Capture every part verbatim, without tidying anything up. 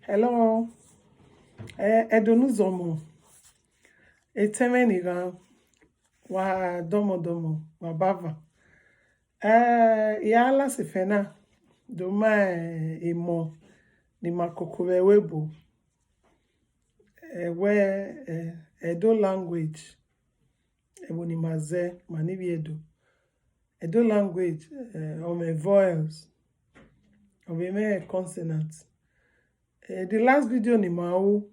Hello, eh, Ẹdo ne uzọmọ, etẹn mwẹ ni ghan, wa dọmọdọmọ, wa baba. Eh, I a last fẹ na, do ma, eh, emọ ne ima koko vbe ẹvbo ebo, eh, wẹ, eh, Edo language, ẹvbo ne ima zẹ, ma ni vbiẹ Edo. Edo language, eh, ọ mwẹ vowels, ọ vbe mwẹ consonant. Eh, the last video ne ima ru,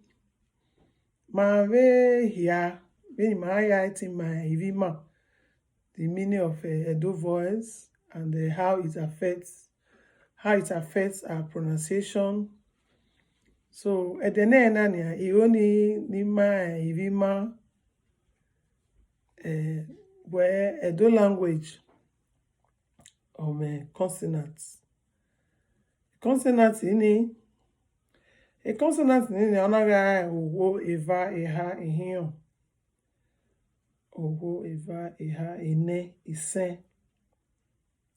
ma vbe hia, vbene ima ya ẹtin ma ivbi ima, the meaning of, eh, Edo vowels and, eh, how it affects, how it affects our pronunciation. So, ẹdẹ nẹ na nia, I ru ni, ni ma ivbi ima, eh, wẹ Edo language, ọ mwẹ consonant. Consonant ni, e consonant ni nia, ọ na gha okhuo, eva, eha, ihinrọn. Okhuo, eva, eha, enẹ, isẹn,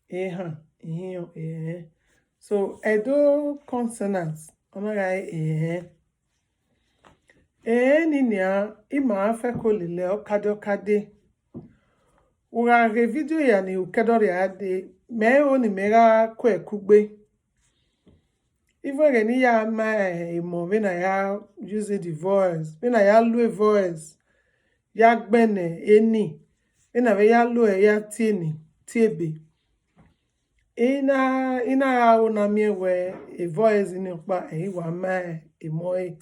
ehan, ihinrọn, ẹrẹn. So, Edo consonant, ọ na gha re ẹrẹn. Ẹrẹn ni nia, ima fẹko lele ọkade ọkade. U gha ghe video ya ni u kẹdọrriọ a dee, mẹ i ho ne imẹ gha ku ẹe kugbe. Even ẹghẹ ne I ya ma emọ vbene a ya use the vowels, vbene a ya lo vowels ya gbẹnnẹ eni, vbene a vbe ya lo ẹre ya tie eni, tie ebe. I na, I na gha ho na miẹn wẹ vowels ni ọkpa, ẹ i wa ma emọ ẹre.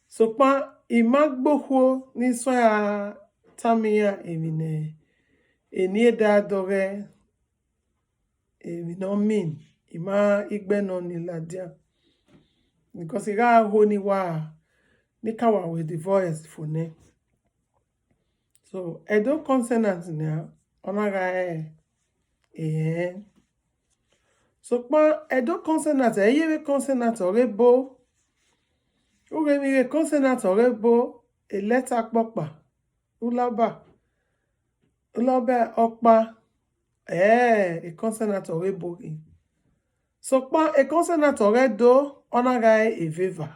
Sokpan I ma gbe okhuo ne I suẹn a tama iran emwi ne eni da dọghẹ, emwi ne ọ mean, I ma igbẹ nọ ni ladian. Because I gha ho ne I wa, ne I ka wa wẹ the vowels fo nẹ. So, Edo consonant nia, ọ na gha re ẹrẹn. Sokpan Edo consonant, ẹ i re vbe consonant ọghe ebo. U ghe emwi ghe consonant ọghe ebo, e letter ọkpọkpa, u la ọba, u la ọba ọkpa, eh, e consonant ọghe ebo ghe. Sokpan e consonant ọghe Edo, ọ na gha re eveva.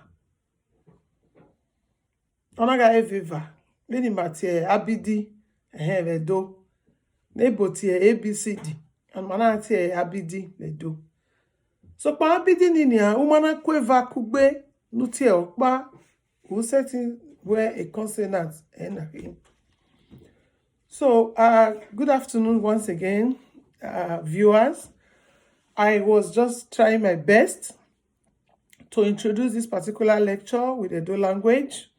Ọ na gha re eveva. Vbene ima tie abidi, ẹhẹn, vbe Edo. Ne ebo tie A B C D, ma na tie abidi vbe Edo. Sokpan abidi ni nia, u ma na ku eva kugbe ne u tie ọkpa, u sẹtin wẹ e consonant, ẹ na khin. So, uh, good afternoon once again, uh, viewers. I was just trying my best to introduce this particular lecture with Edo language.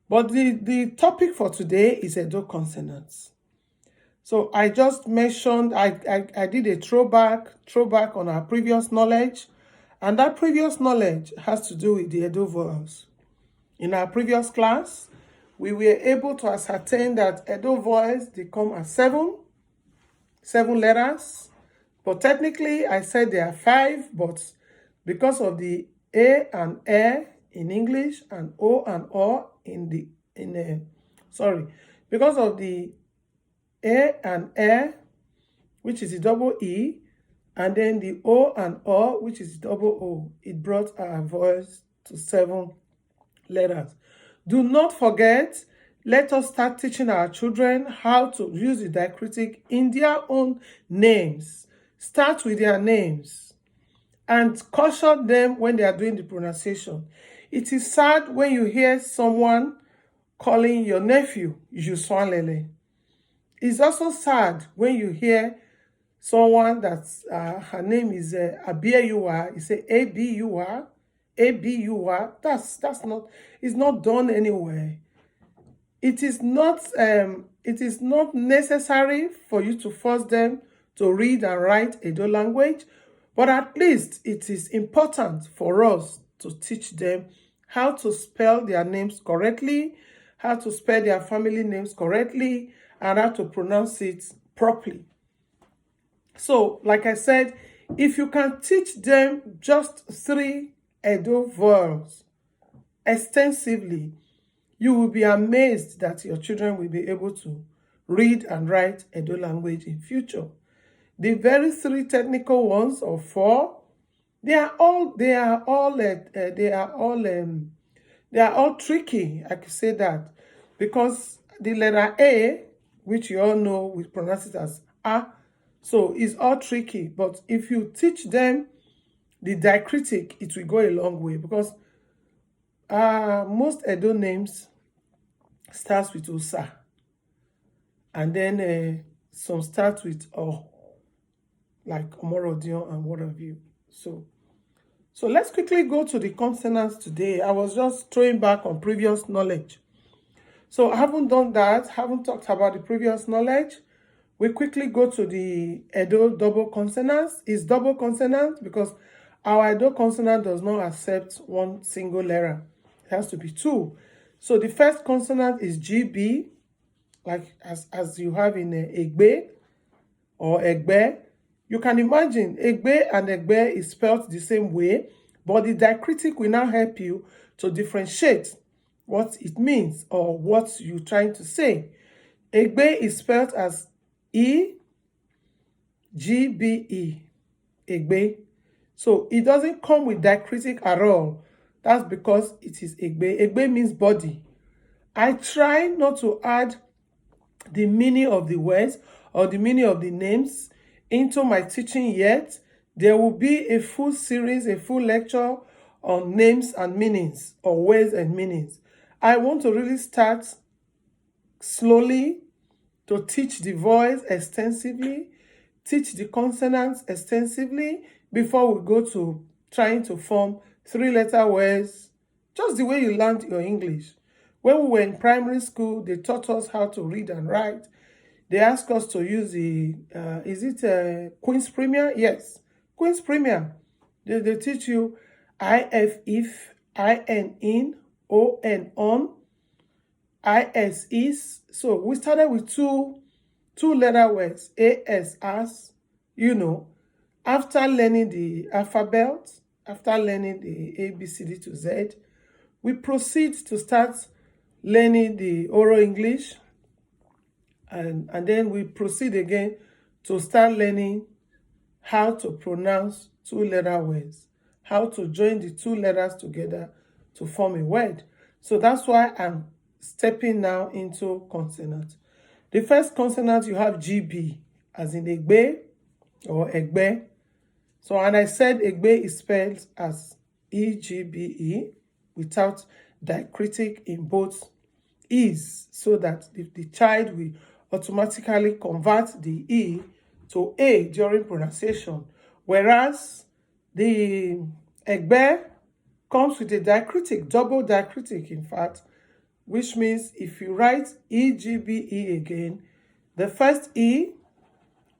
But the, the topic for today is Edo consonants. So I just mentioned, I, I, I did a throwback, throwback on our previous knowledge. And that previous knowledge has to do with the Edo vowels. In our previous class, we were able to ascertain that Edo vowels, they come as seven, seven letters. But technically, I said there are five, but because of the A and E in English and O and O in the, in the, sorry, because of the A and E, which is the double E, and then the O and O, which is double O, it brought our voice to seven letters. Do not forget, let us start teaching our children how to use the diacritic in their own names. Start with their names and caution them when they are doing the pronunciation. It is sad when you hear someone calling your nephew Yusuanlele. It's also sad when you hear someone that, uh, her name is, uh, Abieyuwa. You say A B U R, A B U R. That's, that's not, it's not done anywhere. It is not, um, it is not necessary for you to force them to read and write Edo language, but at least it is important for us to teach them how to spell their names correctly, how to spell their family names correctly, and how to pronounce it properly. So, like I said, if you can teach them just three Edo vowels extensively, you will be amazed that your children will be able to read and write Edo language in future. The very three technical ones or four, They are all, they are all, uh, uh, they are all, um, they are all tricky. I could say that because the letter A, which you all know, we pronounce it as A, so it's all tricky. But if you teach them the diacritic, it will go a long way because uh, most Edo names starts with Osa, and then uh, some start with O, like Omorodion and what have you. So, so let's quickly go to the consonants today. I was just throwing back on previous knowledge. So I haven't done that, haven't talked about the previous knowledge. We quickly go to the Edo double consonants. It's double consonant because our Edo consonant does not accept one single letter. It has to be two. So the first consonant is G B, like as, as you have in uh, Egbe or Egbe. You can imagine Egbe and Egbe is spelled the same way, but the diacritic will now help you to differentiate what it means or what you're trying to say. Egbe is spelled as E G B E, Egbe. So it doesn't come with diacritic at all. That's because it is Egbe. Egbe means body. I try not to add the meaning of the words or the meaning of the names into my teaching yet. There will be a full series, a full lecture on names and meanings, or words and meanings. I want to really start slowly to teach the vowels extensively, teach the consonants extensively before we go to trying to form three letter words, just the way you learned your English. When we were in primary school, they taught us how to read and write. They asked us to use the, uh, is it uh, Queen's Premier? Yes, Queen's Premier. They, they teach you I F, if, I N, in, O N, on, I S, is. So we started with two, two letter words, A S, as, you know. After learning the alphabet, after learning the A B C D to Z, we proceed to start learning the oral English, and, and then we proceed again to start learning how to pronounce two letter words, how to join the two letters together to form a word. So that's why I'm stepping now into consonant. The first consonant, you have G B, as in Egbe or Egbe. So, and I said Egbe is spelled as E G B E without diacritic in both E's, so that the, the child will automatically convert the E to A during pronunciation. Whereas the Egbe comes with a diacritic, double diacritic, in fact, which means if you write E G B E again, the first E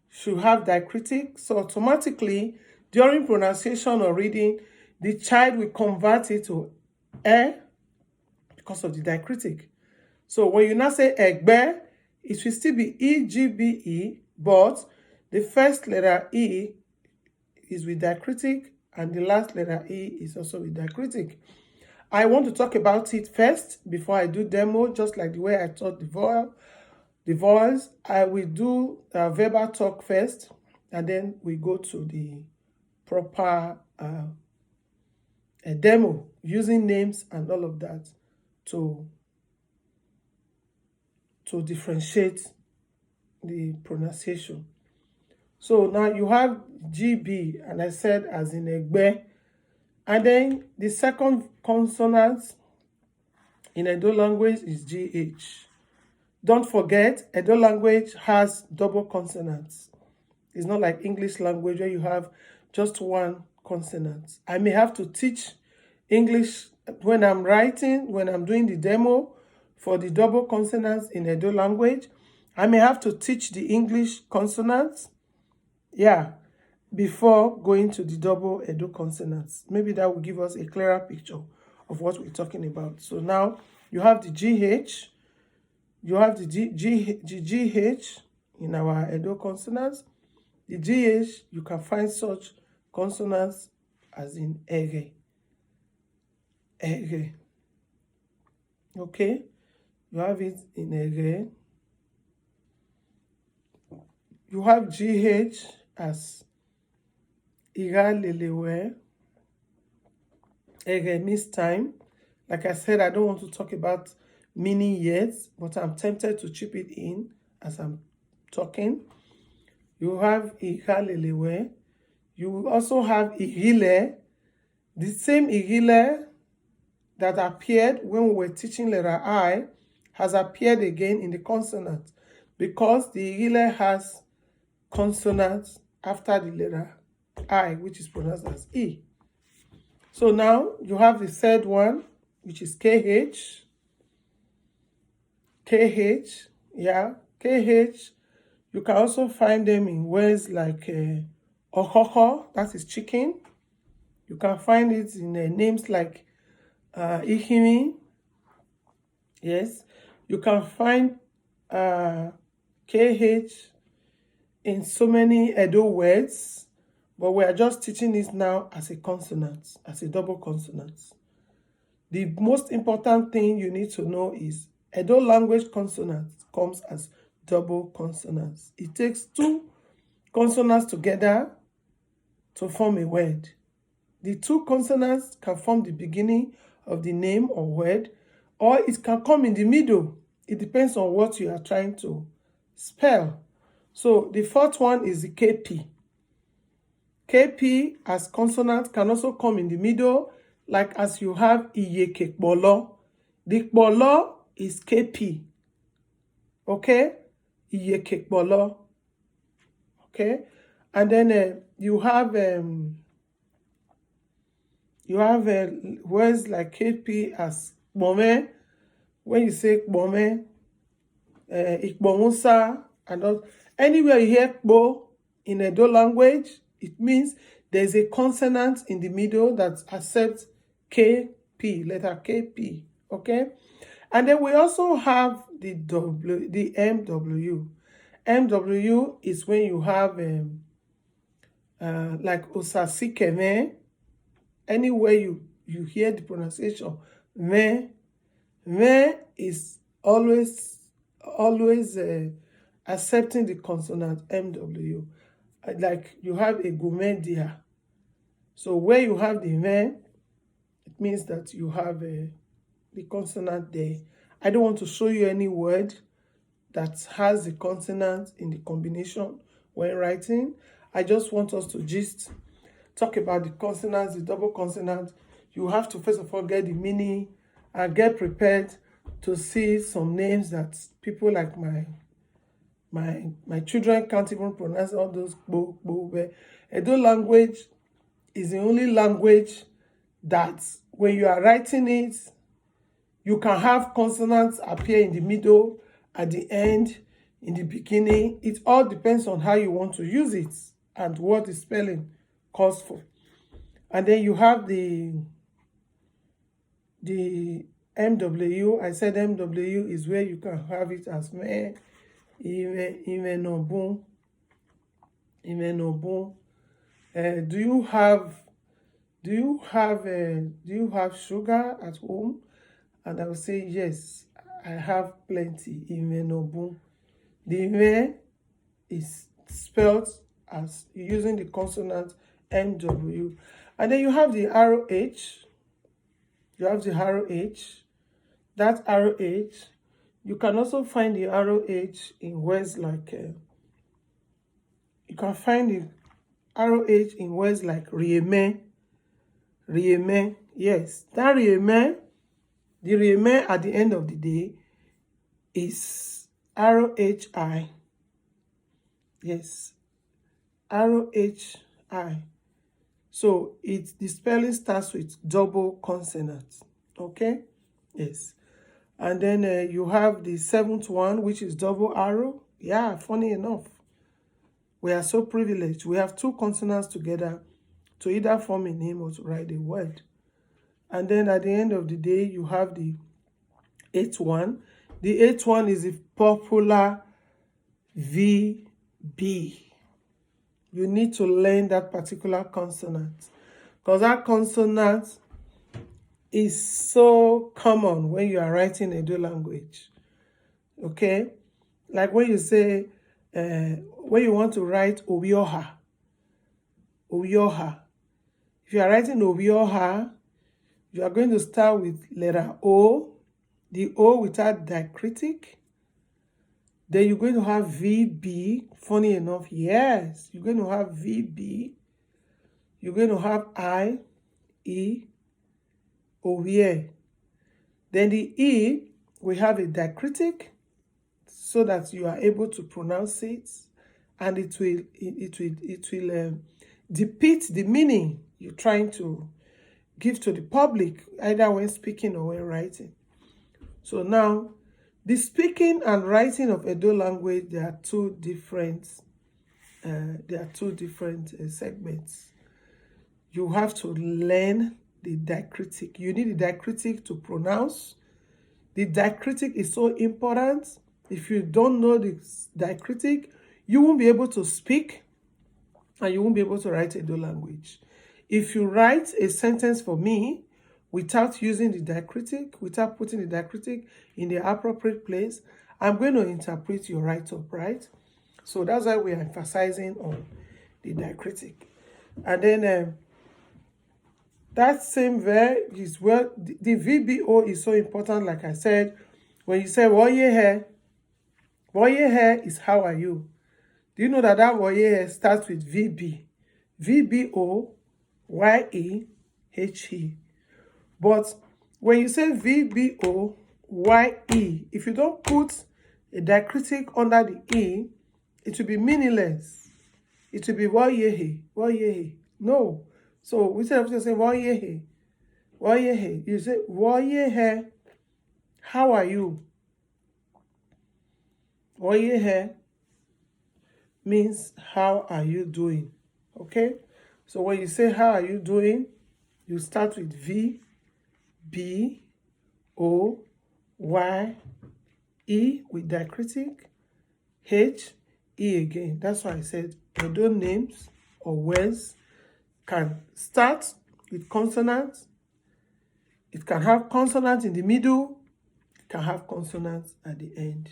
should have diacritic. So automatically, during pronunciation or reading, the child will convert it to E because of the diacritic. So when you now say Egbe, it will still be E G B E, but the first letter E is with diacritic, and the last letter E is also with diacritic. I want to talk about it first before I do demo, just like the way I taught the vowel, the vowels. I will do a verbal talk first, and then we go to the proper uh, a demo using names and all of that to to differentiate the pronunciation. So now you have G B, and I said as in Egbe. And then the second consonant in Edo language is G H. Don't forget, Edo language has double consonants. It's not like English language where you have just one consonant. I may have to teach English when I'm writing, when I'm doing the demo for the double consonants in Edo language. I may have to teach the English consonants, yeah, before going to the double Edo consonants. Maybe that will give us a clearer picture of what we're talking about. So now you have the G H, you have the G, G, the G H in our Edo consonants. The G H, you can find such consonants as in Ege. Ege. Okay? You have it in Ege. You have G H as Igha lele wẹ. Ege means time. Like I said, I don't want to talk about meaning yet, but I'm tempted to chip it in as I'm talking. You have Ighalelewe. You also have Ighile. The same Ighile that appeared when we were teaching letter I has appeared again in the consonant, because the Ighile has consonant after the letter I, which is pronounced as E. So now you have the third one, which is K H. K H, yeah, K H. You can also find them in words like uh, okhokho, that is chicken. You can find it in uh, names like uh, ikhinmhin. Yes, you can find uh, K H in so many Edo words, but we are just teaching this now as a consonant, as a double consonant. The most important thing you need to know is Edo language consonant comes as double consonants. It takes two consonants together to form a word. The two consonants can form the beginning of the name or word, or it can come in the middle. It depends on what you are trying to spell. So the fourth one is the K P. K P as consonant can also come in the middle, like as you have Iyeke Kpolo. The Kpolo is K P. Okay? Iyeke Kpolo. Okay? And then uh, you have um, you have uh, words like K P as kpome. When you say kpome, uh, ikpomusa, and all, anywhere you hear kpo in Edo language, it means there's a consonant in the middle that accepts K P, letter K P. Okay? And then we also have the W, the M W. M W is when you have um, uh, like Osasikeme. Anywhere you you hear the pronunciation, me, me is always always uh, accepting the consonant M W. Uh, Like you have a Gumedia. So where you have the me, it means that you have uh, the consonant there. I don't want to show you any word that has the consonant in the combination when writing. I just want us to just talk about the consonants, the double consonant. You have to first of all get the meaning and get prepared to see some names that people like my my my children can't even pronounce all those kpo kpo. But Edo language is the only language that when you are writing it, you can have consonants appear in the middle, at the end, in the beginning. It all depends on how you want to use it and what the spelling calls for. And then you have the the M W. I said M W is where you can have it as me, ime, ime no bun, ime no bun. Uh, do you have do you have uh, do you have sugar at home? And I will say yes, I have plenty. Ime no bun. The ime is spelled as using the consonant M W. And then you have the R H. You have the R H. That R H, you can also find the R H in words like uh, you can find the R H in words like rieme, rieme. Yes, that rieme, the rieme at the end of the day is R H I. Yes, R H I. So it the spelling starts with double consonant. Okay? Yes. And then uh, you have the seventh one, which is double arrow. Yeah, funny enough. We are so privileged. We have two consonants together to either form a name or to write a word. And then at the end of the day, you have the eighth one. The eighth one is the popular V B. You need to learn that particular consonant because that consonant is so common when you are writing Edo language. Okay? Like when you say, uh, when you want to write Obioha, Obioha. If you are writing Obioha, You are going to start with letter O, the O without diacritic. Then you're going to have V B. Funny enough, yes, you're going to have V B. You're going to have I, E, Ovie. Then the E, we have a diacritic, so that you are able to pronounce it, and it will it, it will it will um, depict the meaning you're trying to give to the public, either when speaking or when writing. So now, the speaking and writing of Edo language, there are two different uh, there are two different uh, segments. You have to learn the diacritic. You need the diacritic to pronounce. The diacritic is so important. If you don't know the diacritic, you won't be able to speak, and you won't be able to write Edo language. If you write a sentence for me without using the diacritic, without putting the diacritic in the appropriate place, I'm going to interpret your write-up, right? So that's why we are emphasizing on the diacritic. And then um, that same verb is well, the, the V B O is so important, like I said. When you say, "Wọ ye hẹ?" "Wọ ye hẹ" is "How are you?" Do you know that that "Wọ ye hẹ" starts with V B? V B O Y E H E. But when you say V B O Y E, if you don't put a diacritic under the E, it will be meaningless. It will be "Wọ ye hẹ, wọ ye hẹ." No. So instead of just saying "Wọ ye hẹ, wọ ye hẹ," you say "Wọ ye hẹ, how are you?" "Wọ ye hẹ" means "How are you doing?" Okay? So when you say "How are you doing?", you start with V, B, O, Y, E with diacritic, H, E again. That's why I said Edo names or words can start with consonant. It can have consonant in the middle. It can have consonant at the end.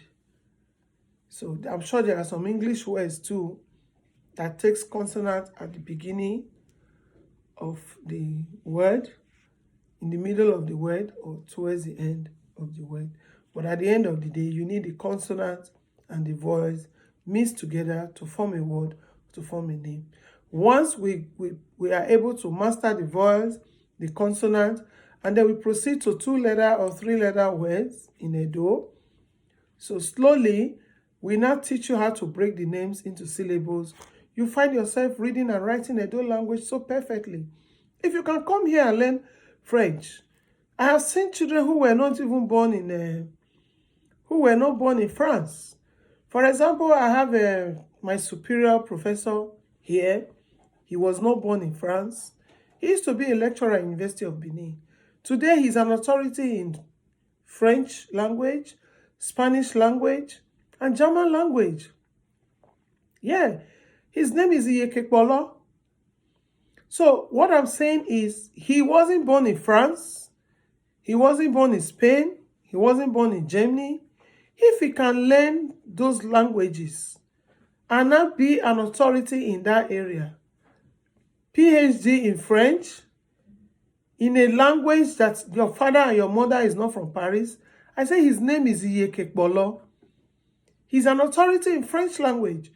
So I'm sure there are some English words too that takes consonant at the beginning of the word, in the middle of the word, or towards the end of the word. But at the end of the day, you need the consonant and the vowels mixed together to form a word, to form a name. Once we, we, we are able to master the vowels, the consonant, and then we proceed to two letter or three letter words in Edo. So slowly, we now teach you how to break the names into syllables. You find yourself reading and writing Edo language so perfectly. If you can come here and learn French, I have seen children who were not even born in uh, who were not born in France. For example, I have uh, my superior professor here. He was not born in France. He used to be a lecturer at University of Benin. Today, he's an authority in French language, Spanish language, and German language. Yeah, his name is Iyekekpolo. So what I'm saying is, he wasn't born in France. He wasn't born in Spain. He wasn't born in Germany. If he can learn those languages and now be an authority in that area, P H D in French, in a language that your father and your mother is not from Paris, I say his name is Iyekekpolo. He's an authority in French language.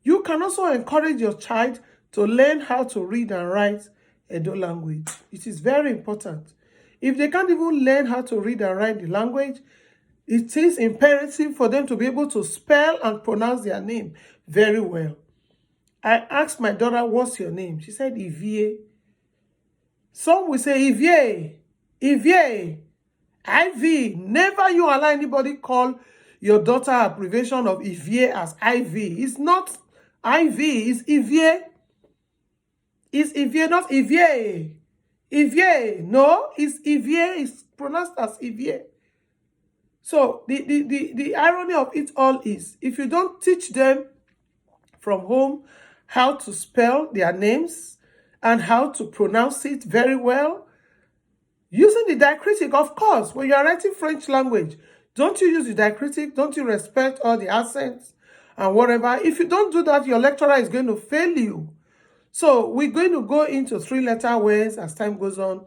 You can also encourage your child to learn how to read and write Edo language. It is very important. If they can't even learn how to read and write the language, it is imperative for them to be able to spell and pronounce their name very well. I asked my daughter, "What's your name?" She said, "Ivie." Some will say, "Ivie, Ivie, I V." Never you allow anybody call your daughter abbreviation of Ivie as I V. It's not I V, it's Ivie. It's Ivie, not Ivie. Ivie, no, it's Ivie. It's pronounced as Ivie. So the, the, the, the irony of it all is, if you don't teach them from home how to spell their names and how to pronounce it very well, using the diacritic, of course, when you are writing French language, don't you use the diacritic? Don't you respect all the accents and whatever? If you don't do that, your lecturer is going to fail you. So we're going to go into three letter words as time goes on.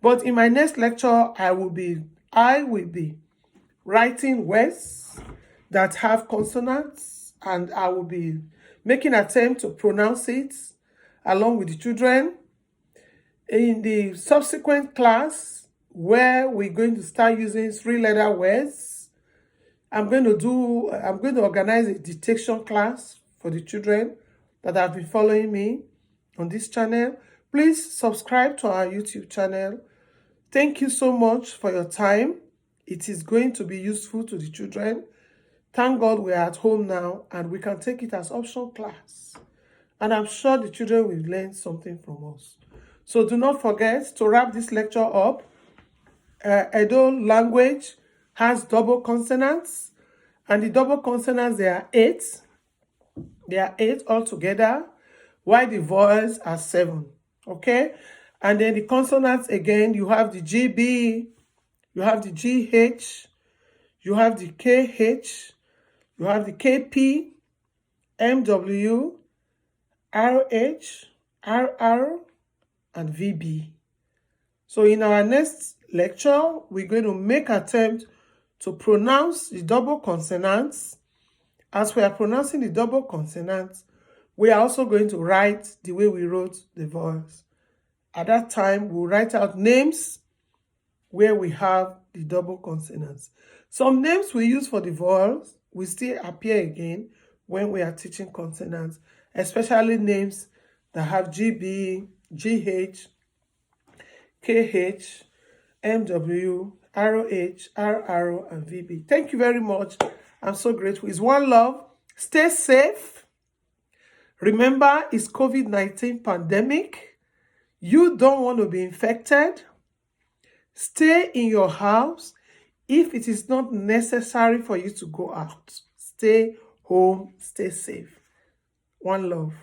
But in my next lecture, I will be, I will be writing words that have consonants, and I will be making attempt to pronounce it along with the children. In the subsequent class, where we're going to start using three-letter words, I'm going to do, I'm going to organize a dictation class for the children that have been following me on this channel. Please subscribe to our YouTube channel. Thank you so much for your time. It is going to be useful to the children. Thank God we are at home now and we can take it as option class. And I'm sure the children will learn something from us. So do not forget to wrap this lecture up. Uh, Edo language has double consonants, and the double consonants, they are eight. They are eight altogether, while the vowels are seven. Okay? And then the consonants again, you have the G B, you have the G H, you have the K H, you have the K P, M W, R H, R R, and V B. So in our next lecture, we're going to make attempt to pronounce the double consonants. As we are pronouncing the double consonants, we are also going to write the way we wrote the vowels. At that time, we'll write out names where we have the double consonants. Some names we use for the vowels will still appear again when we are teaching consonants, especially names that have G B, G H, K H, M W, R H, R R, and V B. Thank you very much. I'm so grateful. It's one love. Stay safe. Remember, it's COVID nineteen pandemic. You don't want to be infected. Stay in your house. If it is not necessary for you to go out, stay home, stay safe. One love.